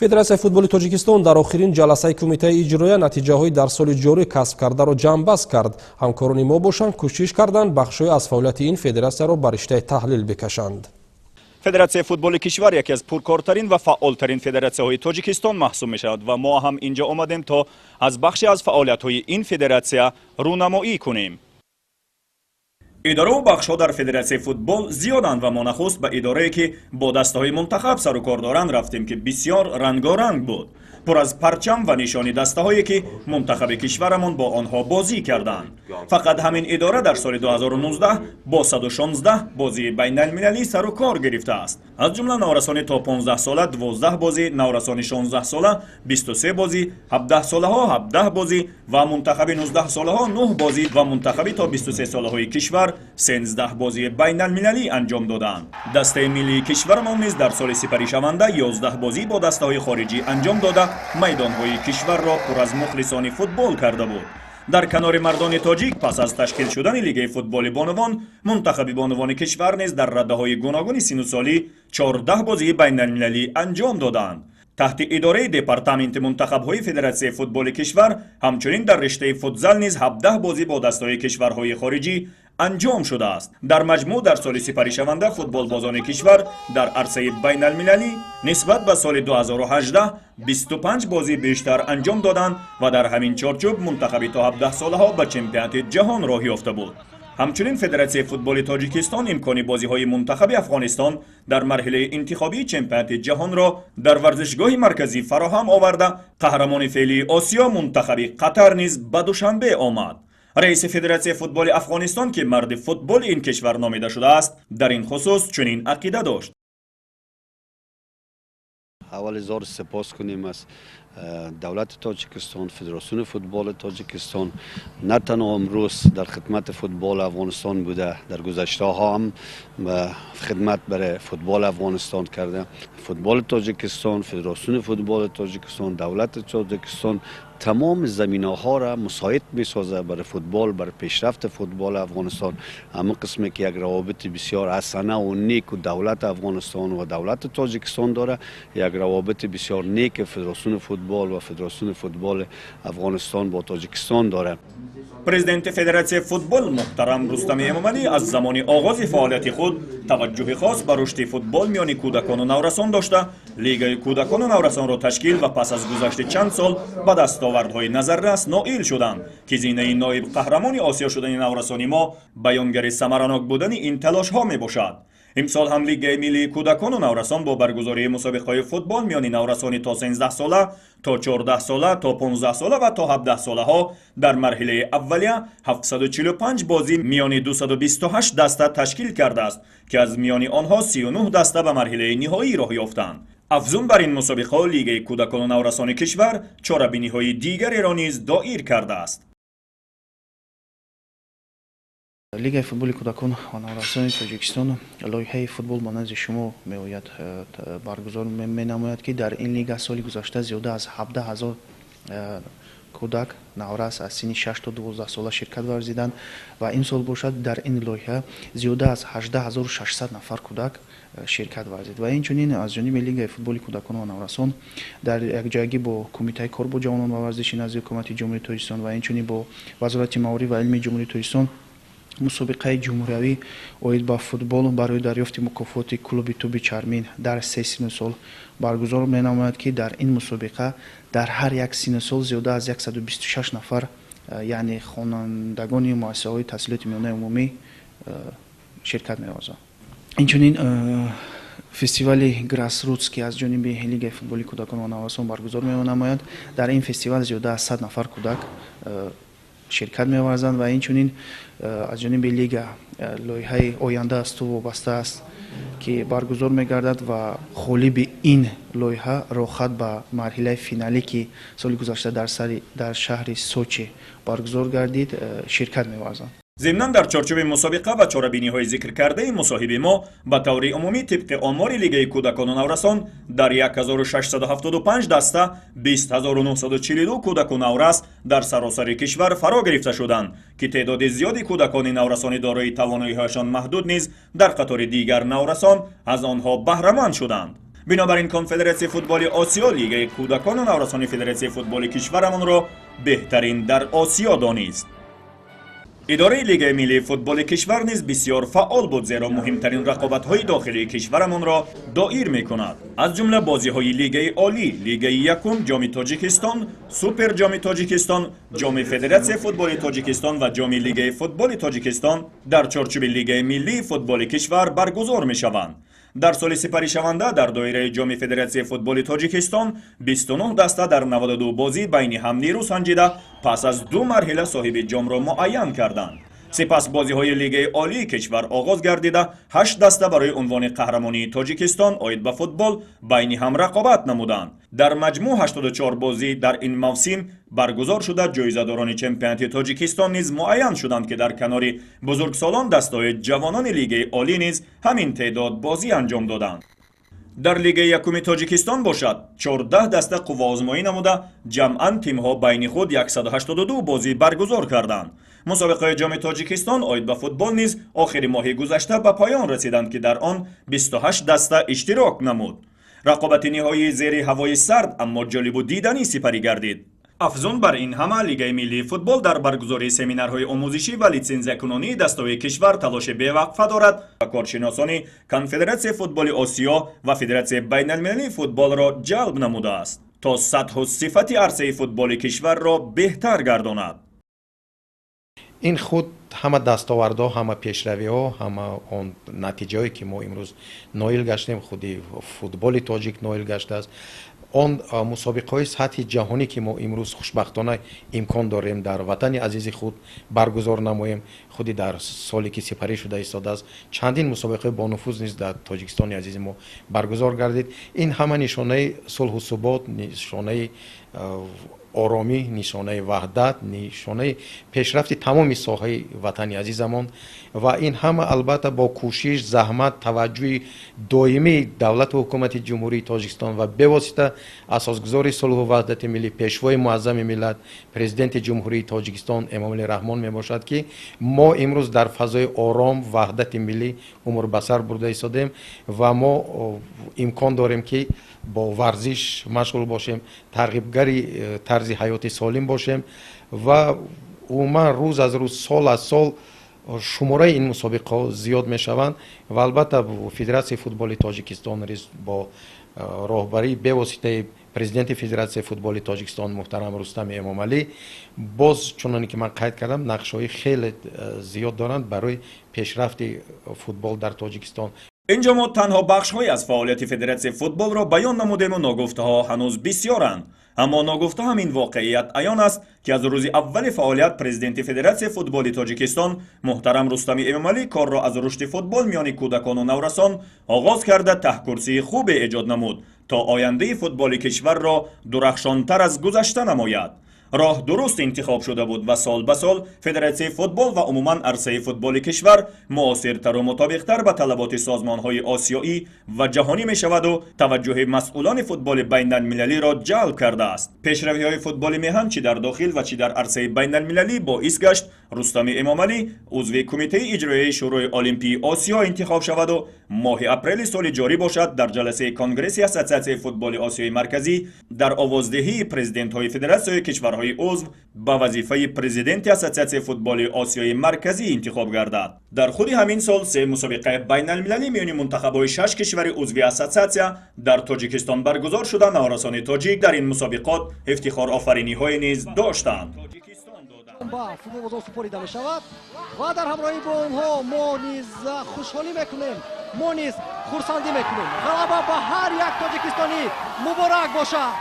Федератсияи футболи Тоҷикистон дар охирин ҷаласаи кумитаи иҷроия натиҷаҳои дар соли ҷорӣ касб кардаро ҷамъбаст кард. Ҳамкорони мо бошанд, кӯшиш карданд, бахшҳое аз фаъолияти ин федератсияро ба риштаи таҳлил бикашанд. Федератсияи футболи кишвар яке аз пуркортарин ва фаъолтарин федератсияҳои Тоҷикистон маҳсуб мешавад ва мо ҳам инҷо омадем, то аз бахше аз фаъолиятҳои ин федератсия рӯнамоӣ кунем. Идораву бахшҳо дар федератсияи футбол зиёданд ва мо нахуст ба идорае, ки бо дастаҳои мунтахаб сару кор доранд, рафтем, ки бисёр рангоранг буд, пур аз парчам ва нишони дастаҳое, ки мунтахаби кишварамон бо онҳо бозӣ карданд. Фақат ҳамин идора дар соли 2019 бо 116 бозии байналмилалӣ сару кор гирифтааст. Аз ҷумла наврасони то 15 сола 12 бозӣ, наврасони 16 сола 23 бозӣ, 17 солаҳо 17 бозӣ ва мунтахаби 19 солаҳо 9 бозӣ ва мунтахаби то 23 солаҳои кишвар 13 бозии байналмилалӣ анҷом доданд. Дастаи миллии кишварамон низ дар соли сипаришаванда 11 бозӣ бо дастаҳои хориҷӣ анҷом дода, майдонҳои кишварро пур аз мухлисони футбол карда буд. Дар канори мардони тоҷик, пас аз ташкил шудани лигаи футболи бонувон, мунтахаби бонувони кишвар низ дар раддаҳои гуногуни сину солӣ 14 бозии байналмилалӣ анҷом доданд. Таҳти идораи департаменти мунтахабҳои федератсияи футболи кишвар ҳамчунин дар риштаи футзал низ 17 бозӣ бо дастаҳои кишварҳои хориҷӣ анҷом шудааст. Дар маҷмӯъ, дар соли сипаришаванда футболбозони кишвар дар арсаи байналмилалӣ нисбат ба соли 2018 25 бозӣ бештар анҷом доданд ва дар ҳамин чорчӯб мунтахаби то 17 солаҳо ба чемпионати ҷаҳон роҳ ёфта буд. Ҳамчунин Федератсияи футболи Тоҷикистон имкони бозиҳои мунтахаби Афғонистон дар марҳилаи интихобии чемпионати ҷаҳонро дар варзишгоҳи марказӣ фароҳам оварда, қаҳрамони феълии Осиё, мунтахаби Қатар низ ба Душанбе омад. Раиси Федератсияи футболи Афғонистон, ки марди футболи ин кишвар номида шудааст, дар ин хусус чунин ақида дошт. Аввал изҳори сипос кунем аз давлати Тоҷикистон, Федератсиони футболи Тоҷикистон. На танҳо имрӯз дар хидмати футболи Афғонистон буда, дар гузаштаҳо ҳам ба хидмат барои футболи Афғонистон карда. Футболи Тоҷикистон, Федератсиони футболи Тоҷикистон, давлати Тоҷикистон тамоми заминаҳоро мусоид месозад барои футбол, барои пешрафти футболи Афғонистон. Ҳамин қисме ки як равобити бисёр ҳасана ва неку давлати Афғонистон ва давлати Тоҷикистон дора, як равобити бисёр неки Федератсиони футбол ва Федератсиони футболи Афғонистон бо Тоҷикистон дорад. Президенти Федератсияи футбол муҳтарам Рустами Эмомалӣ аз замони оғози фаъолияти худ таваҷҷӯҳи хос ба рушди футбол миёни кӯдакону наврасон дошта, лигаи кӯдакону наврасонро ташкил ва пас аз гузашти чанд сол ба дастовардҳои назаррас ноил шуданд, ки зинаи ноиб қаҳрамони Осиё шудани наврасони мо баёнгари самаранок будани ин талошҳо мебошад. Имсол ҳам лигаи миллии кӯдакону наврасон бо баргузории мусобиқаҳои футбол миёни наврасони то 13 сола, то 14 сола, то 15 сола ва то 17 солаҳо дар марҳилаи аввалия 745 бозӣ миёни 228 даста ташкил кардааст, ки аз миёни онҳо 39 даста ба марҳилаи ниҳоӣ роҳ ёфтанд. Афзун бар ин мусобиқаҳо, лигаи кӯдакону наврасони кишвар чорабиниҳои дигареро низ доир кардааст. Лигаи футболи кӯдакон ва наврасони Тоҷикистон лоиҳаи «Футбол ба назди шумо меояд» баргузор менамояд, ки дар ин лига соли гузашта зиёда аз 17 000 кӯдак, наврас аз синни 6 то 12 сола ширкат варзиданд ва имсол бошад, дар ин лоиҳа зиёда аз 18 600 нафар кӯдак ширкат варзид. Ва инчунин аз ҷониби лигаи футболи кӯдакон ва наврасон дар якҷоягӣ бо Кумитаи кор бо ҷавонон ва варзиши назди Ҳукумати Ҷумҳурии Тоҷикистон ва инчунин бо Вазорати маориф ва илми Ҷумҳурии Тоҷикистон мусобиқаи ҷумҳуриявӣ оид ба футбол барои дарёфти мукофоти клуби тӯби чармин дар се сину сол баргузор менамояд, ки дар ин мусобиқа дар ҳар як сину сол зиёда аз 126 нафар, яъне хонандагони муассисаҳои таҳсилоти миёнаи умумӣ, ширкат меварзанд. Инчунин фестивали Grassroots, ки аз ҷониби лигаи футболи кӯдакон ва наврасон баргузор менамояд, дар ин фестивал зиёда аз 100 нафар кӯдак ширкат меварзанд. Ва инчунин аз ҷониби лига лоиҳаи «Оянда аз ту вобаста аст», ки баргузор мегардад ва ғолиби ин лоиҳа роҳхат ба марҳилаи финалӣ, ки соли гузашта дар шаҳри Сочи баргузор гардид, ширкат меварзанд. Зимнан, дар чорчӯби мусобиқа ва чорабиниҳои зикркардаи мусоҳиби мо, ба таври умумӣ, тибқи омори лигаи кӯдакону наврасон, дар 1675 даста 20 942 кӯдаку наврас дар саросари кишвар фаро гирифта шуданд, ки теъдоди зиёди кӯдакони наврасони дорои тавоноиҳояшон маҳдуд низ дар қатори дигар наврасон аз онҳо баҳраманд шуданд. Бинобар ин Конфедератсияи футболи Осиё лигаи кӯдакону наврасони Федератсияи футболи кишварамонро беҳтарин дар Осиё донист. Идораи Лигаи миллии футболи кишвар низ бисёр фаъол буд, зеро муҳимтарин рақобатҳои дохилии кишварамонро доир мекунад, аз ҷумла бозиҳои Лигаи Олӣ, Лигаи якум, Ҷоми Тоҷикистон, Супер Ҷоми Тоҷикистон, Ҷоми Федератсияи футболи Тоҷикистон ва Ҷоми Лигаи футболи Тоҷикистон дар чорчӯби Лигаи миллии футболи кишвар баргузор мешаванд. Дар соли сипаришаванда дар доираи Ҷоми Федератсияи футболи Тоҷикистон 29 даста дар 92 бозӣ байни ҳам нерӯ санҷида, пас аз ду марҳила соҳиби ҷомро муайян карданд. Сипас бозиҳои Лигаи Олии кишвар оғоз гардида, ҳашт даста барои унвони қаҳрамонии Тоҷикистон оид ба футбол байни ҳам рақобат намуданд. Дар маҷмӯъ 84 бозӣ дар ин мавсим баргузор шуда, ҷоизадорони чемпионати Тоҷикистон низ муайян шуданд, ки дар канори бузургсолон дастаҳои ҷавонони Лигаи Олӣ низ ҳамин теъдод бозӣ анҷом доданд. Дар Лигаи якуми Тоҷикистон бошад, 14 даста қувваозмоӣ намуда, ҷамъан тимҳо байни худ 182 бозӣ баргузор карданд. Мусобиқаи Ҷоми Тоҷикистон оид ба футбол низ охири моҳи гузашта ба поён расиданд, ки дар он 28 даста иштирок намуд. Рақобати ниҳоии зери ҳавои сард, аммо ҷолибу диданӣ сипарӣ гардид. Афзун бар ин ҳама, Лигаи миллии футбол дар баргузории семинарҳои омӯзишӣ ва литсензиякунонии дастаҳои кишвар талоши бевақфа дорад ва коршиносони Конфедератсияи футболи Осиё ва Федератсияи байналмилалии футболро ҷалб намудааст, то сатҳу сифати арсаи футболи кишварро беҳтар гардонад. Ин худ ҳама дастовардҳо, ҳама пешравиҳо, ҳама он натиҷаҳое, ки мо имрӯз ноил гаштем, худи футболи тоҷик ноил гаштааст, он мусобиқаҳои сатҳи ҷаҳонӣ, ки мо имрӯз хушбахтона имкон дорем дар ватани азизи худ баргузор намоем. Худи дар соле, ки сипарӣ шуда истодааст, чандин мусобиқаҳои бонуфуз низ дар Тоҷикистони азизи мо баргузор гардид. Ин ҳама нишонаи сулҳу субот, нишонаи оромӣ, нишонаи ваҳдат, нишонаи пешрафти тамоми соҳаи ватани азизамон. Ва ин ҳама, албатта, бо кӯшиш, заҳмат, таваҷҷӯҳи доимии давлату ҳукумати Ҷумҳурии Тоҷикистон ва бевосита асосгузори сулҳу ваҳдати миллӣ, Пешвои муаззами миллат, Президенти Ҷумҳурии Тоҷикистон Эмомалӣ Раҳмон мебошад, ки мо имрӯз дар фазои ором, ваҳдати миллӣ умр ба сар бурда истодем ва мо имкон дорем, ки бо варзиш машғул бошем, тарғибгари тарзи ҳаёти солим бошем. Ва умуман, рӯз аз рӯз, сол аз сол шумораи ин мусобиқаҳо зиёд мешаванд. Ва албатта, Федератсияи футболи Тоҷикистон низ бо роҳбарии бевоситаи президенти Федератсияи футболи Тоҷикистон муҳтарам Рустами Эмомалӣ боз, чуноне ки ман қайд кардам, нақшҳои хеле зиёд доранд барои пешрафти футбол дар Тоҷикистон. Инҷо мо танҳо бахшҳое аз фаъолияти Федератсияи футболро баён намудему ногуфтаҳо ҳанӯз бисёранд. Аммо ногуфта ҳам ин воқеият аён аст, ки аз рӯзи аввали фаъолият президенти Федератсияи футболи Тоҷикистон муҳтарам Рустами Эмомалӣ корро аз рушди футбол миёни кӯдакону наврасон оғоз карда, таҳкурсии хубе эҷод намуд, то ояндаи футболи кишварро дурахшонтар аз гузашта намояд. Роҳ дуруст интихоб шуда буд ва сол ба сол Федератсияи футбол ва умуман арсаи футболи кишвар муосиртару мутобиқтар ба талаботи созмонҳои осиёӣ ва ҷаҳонӣ мешаваду таваҷҷӯҳи масъулони футболи байналмилалиро ҷалб кардааст. Пешравиҳои футболи меҳан чӣ дар дохил ва чӣ дар арсаи байналмилалӣ боис гашт, Рустами Эмомалӣ узви Кумитаи иҷроияи Шӯрои Олимпии Осиё интихоб шаваду моҳи апрели соли ҷорӣ бошад, дар ҷаласаи Конгресси Ассотсиатсияи футболи Осиёи Марказӣ дар овоздиҳии президентҳои федератсияи кишварҳои узв ба вазифаи президенти Ассотсиатсияи футболи Осиёи Марказӣ интихоб гардад. Дар худи ҳамин сол се мусобиқаи байналмилалӣ миёни мунтахабҳои шаш кишвари узви ассотсиатсия дар Тоҷикистон баргузор шуда, наврасони тоҷик дар ин мусобиқот ифтихорофариниҳое низ доштанд. Ба футболбозон супорида мешавад ва дар ҳамроҳӣ бо онҳо мо низ хушҳолӣ мекунем, мо низ хурсандӣ мекунем. Ғалаба ба ҳар як тоҷикистонӣ муборак бошад!